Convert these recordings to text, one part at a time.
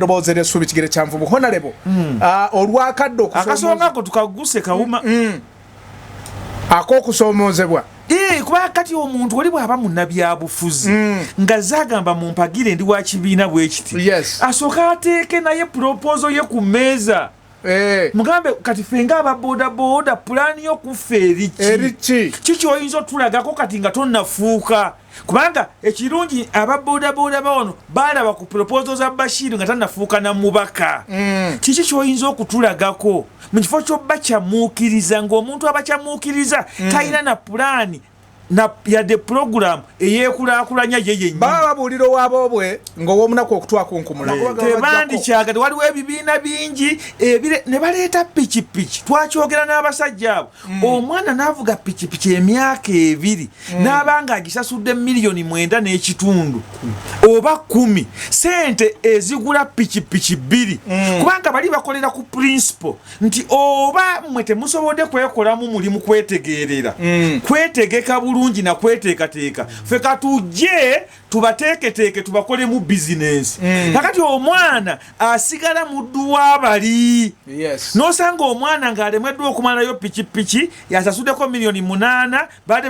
Eddoboozi eryessuubi kigere kya nvubu honalebo. Olwakadde akasonga ako tukaguse kawuma. Ak'okusoomoozebwa. Kuba kati omuntu oli bw'aba munnabyabufuzi nga zagamba mumpagire ndi wa kibiina bwe kiti, asooka ateeke naye proposal ye ku mmeeza. Mugambe kati ffe nga aba bodaboda pulaani y'okuffa eriki? Eriki? Kiki oyinza otulagako kati nga tonnafuuka? Kubanga ekirungi aba bodaboda bawano balaba ku proposal za Bashir nga tannafuuka na mubaka. Kiki kyoyinza okutulagako mu kifo ky'obakyamuukiriza, ng'omuntu abakyamuukiriza talina na pulaani na yadde puroguramu eyeekulaakulanya ye yennyini. Baba babuulira owaboobwe ng'ow'omunaku okutwakunkumula. Tebandikyagadde. Waliwo ebibiina bingi ebire ne baleeta pikipiki. Twakyogera n'abasajja abo. Omwana n'avuga pikipiki emyaka 2 n'aba nga agisasudde 9.5 miliyoni oba 10, sente ezigula pikipiki 2, kubanga bali bakolera ku principle nti oba mmwe temusobodde kwekolamu mulimu, kwetegeerera, kwetegeka bulungi na kweteekateeka, ffe katujje tubateeketeeke tubakolemu bizinensi. Kakati omwana asigala muddu w'abali. N'osanga omwana ng'alemeddwa okumalayo pikipiki yasasuddeko 8 miliyoni, baade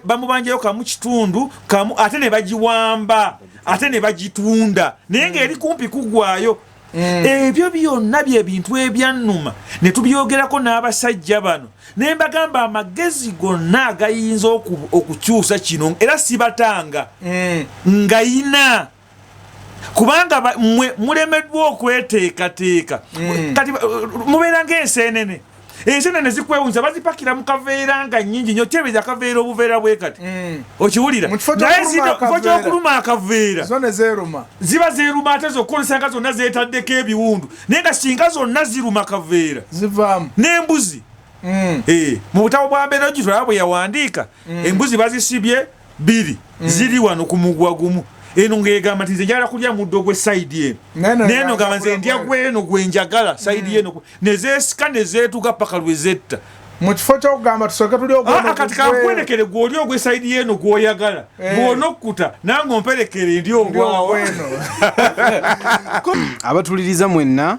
bamubanjayo 1.5 kamu, ate ne bagiwamba, ate ne bagitunda, naye ng'eri kumpi kuggwayo. Ebyo byonna bye bintu ebyannuma ne tubyogerako n'abasajja bano, ne mbagamba amagezi gonna agayinza okukyusa kino, era sibatanga ngayina, kubanga mmwe mulemeddwa okweteekateeka. Kati mubeera ng'enseenene. Ensenene zikwewunza, bazipakira mu kaveera nga nnyingi nnyo, tebeeza akaveera obuveera bwe kati, okiwulira? Mu kifo Naye ky'okuluma zino kifo akaveera. ky'okuluma akaveera, zo ne zeeruma. Ziba zeeruma, ate zokka olusanga zonna zeetaddeko ebiwundu, naye nga singa zonna ziruma kaveera, zivaamu. N'embuzi. Mu butabo bwa mbeera tulaba bwe yawandiika, embuzi bazisibye bbiri, ziri wano ku mugwa gumu. Eno ng'egamba nti nze njagala kulya muddo gwe side eno, Neno neno gamba nze njagala ndya kulya. Gweno gwe njagala side eno, nezeesika nezeetuga paka lwe zetta. Mu kifo ky'okugamba tusooke tuli Ah, kati kankwerekere gwoli ogwe side eno gwoyagala, bw'onokkuta nange omperekere ndi ogwawo. Abatuliriza mwenna,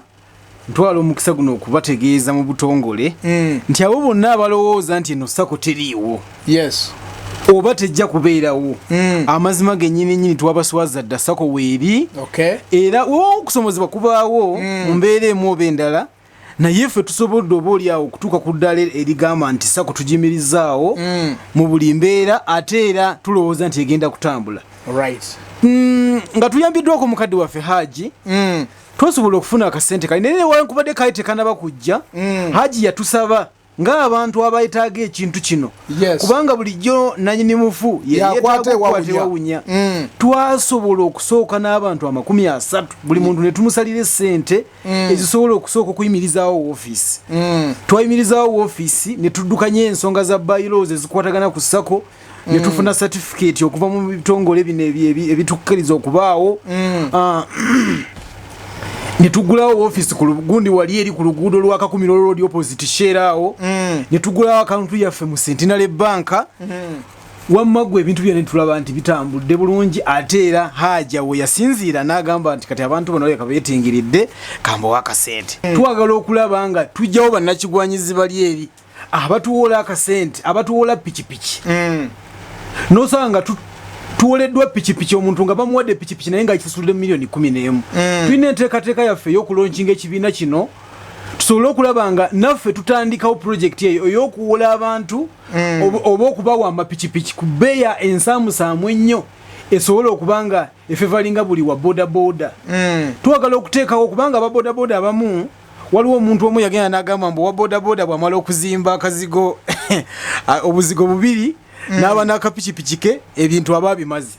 ntwala omukisa guno okubategeeza mu butongole nti abo bonna abalowooza nti eno SACCO teriiwo oba tejja kubeerawo, amazima gennyini nyini twabaswaza dda. SACCO weeri. Era woba okusomozebwa kubaawo mu mbeera emu oba endala, naye ffe tusobodde oba oliawo okutuuka ku ddaala erigamba nti SACCO tugimirizaawo mu buli mbeera, ate era tulowooza nti egenda kutambula. Nga tuyambiddwako mukadde waffe Haji, twasobola okufuna akasente kali, naye newankubadde kali tekanaba kujja, Haji yatusaba ng'abantu abeetaaga ekintu kino, kubanga bulijjo nanyini mufu ye Yakwata yeetaaga ewawunya. okukwata ewawunya. Twasobola okusooka n'abantu 30, buli muntu ne tumusalira essente ezisobola okusooka okuyimirizaawo woofiisi. Twayimirizaawo woofiisi ne tuddukanya ensonga za bylaws ezikwatagana ku SACCO, ne tufuna certificate okuva mu bitongole bino ebitukkiriza okubaawo. Ah, ne tugulawo woofiisi ku lugundi wali eri ku luguudo lwa Kakumiro Road, opposite Shell awo, ne tugulawo akantu yaffe mu Centenary Bank. Wamma gwe ebintu byonna netulaba nti bitambudde bulungi, ate era Haja we yasinziira n'agamba nti kati abantu bano leka beetingiridde, kambawo akasente. Twagala okulaba nga tujjawo bannakigwanyizi bali eri abatuwola akasente, abatuwola pikipiki, nosanga nga tuwoleddwa pikipiki, omuntu nga bamuwadde pikipiki naye nga akisasulidde 11 miliyoni. Tulina enteekateeka yaffe ey'okulaunchinga ekibiina kino, tusobole okulaba nga naffe tutandikawo pulojekiti eyo ey'okuwola abantu oba okubawa amapikipiki ku bbeeya ensaamusaamu ennyo, esobole okuba nga efavouringa buli wa bodaboda. Twagala okuteekawo, kubanga ababodaboda abamu, waliwo omuntu omu yagenda n'agamba mbu owa bodaboda bw'amala okuzimba akazigo, obuzigo bubiri, n'aba n'akapikipiki ke, ebintu aba abimaze.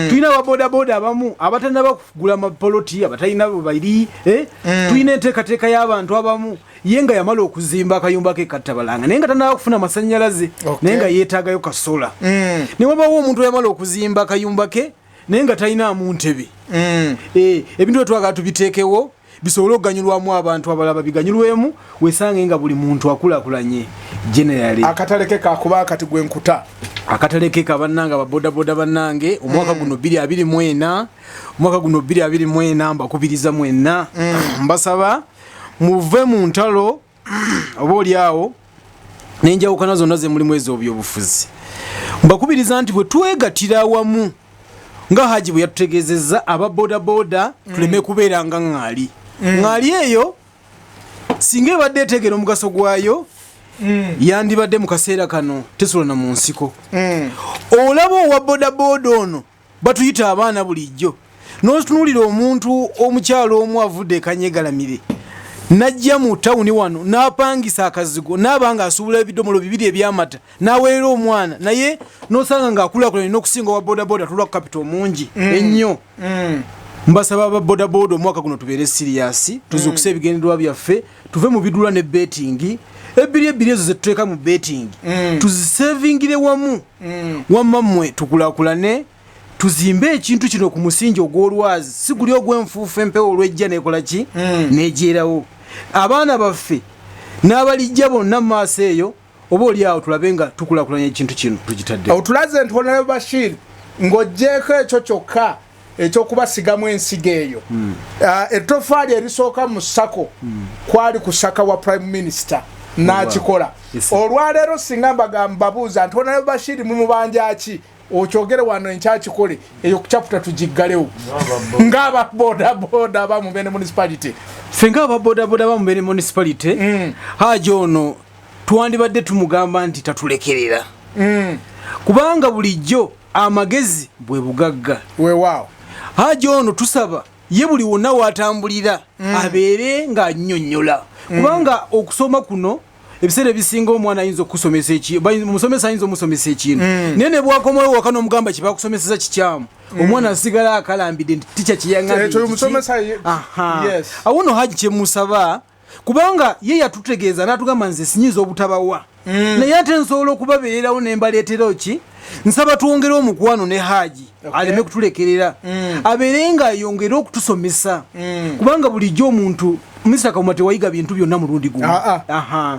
Tulina ababodaboda abamu abatanaba kugula mapoloti, abatalina bwe bali, eh? Tulina enteekateeka y'abantu abamu, ye nga yamala okuzimba akayumba ke kattabalanga, naye nga tanaba kufuna masanyalaze, naye nga yeetaagayo kasola. Ne wabawo omuntu eyamala okuzimba akayumba ke, naye nga talinaamu ntebe. Eh, ebintu byetwagala tubiteekewo bisobole okuganyulwamu abantu abalala babiganyulwemu, wesange nga buli muntu akulaakulanye generally. Akatale ke kakuba kati gwe nkuta. Akatale keka bannange, ababodaboda bannange, omwaka guno 2024, omwaka guno 2024, mbakubiriza mwenna, mbasaba muve mu ntalo oba oliawo n'enjawukana zonna ze mulimu ez'obyobufuzi. Mbakubiriza nti bwe twegatira awamu nga Haji bwe yatutegeezezza, aba bodaboda tuleme kubeera nga ŋŋaali. Ŋŋaali eyo singa ebadde etegeera omugaso gwayo, yandibadde mu kaseera kano tesula na mu nsiko. Olaba owa bodaboda ono, batuyita abaana bulijjo, n'otunuulira omuntu omukyalo omu avudde ekanyegalamire najja mu tawuni wano n'apangisa akazigo, n'aba nga asuubula ebidomolo 2 ebyamata n'aweerera omwana, naye n'osanga ng'akulaakulanye n'okusinga owa bodaboda tulwa capital omungi ennyo. Mbasaba aba bodaboda, omwaka guno tubeere serious, tuzuukuse ebigendererwa byaffe, tuve mu bidula ne betting. Ebbiri ebbiri ezo zetuteeka mu betting tuzisevingire wamu, wamma mmwe tukulaakulane, tuzimbe ekintu kino ku musingi ogw'olwazi, si guli ogw'enfuufu empewo olwejja nekola ki negyerawo. Abaana baffe n'abalijja bonna mu maaso eyo, oba oli awo tulabe nga tukulaakulanya ekintu kino tugitadde. Otulaze nti Honorable Bashir, ng'oggyeko ekyo kyokka ekyokubasigamu ensigo eyo, ettofaali erisooka mu SACCO kwali kusaka wa Prime Minister n'akikola. Yes, sir. Olwaleero singa mbabuuza nti Honorable Bashir mumubanja ki, okyogere wano enkyakikole, eyo ku chapter tugiggalewo ng'ababodaboda aba Mubende Municipality. Ffe ng'ababodaboda ba Mubende Municipality, Haji ono twandibadde tumugamba nti tatulekerera, kubanga bulijjo amagezi bwe bugagga. Weewaawo. Haji ono tusaba ye buli wonna watambulira abeere ng'annyonnyola, kubanga okusoma kuno ebiseera ebisinga omwana ayinza okusomesa omusomesa ayinza omusomesa ekintu, naye ne bwakomawo waka n'omugamba kyebakusomeseza kikyamu, omwana asigala akalambidde nti tica kyeyaŋambye. Ekyo omusomesa yes. Awo no Haji kyemusaba, kubanga ye yatutegeeza n'atugamba, nze sinyiza obutabawa, naye ate nsobola okubabeererawo ne mbaleetera ki. Nsaba twongere omukwano ne Haji, aleme kutulekerera, abeere nga ayongere okutusomesa, kubanga bulijjo omuntu Mr Kawuma tewayiga bintu byonna mulundi gumu. Ah, ah. Aha.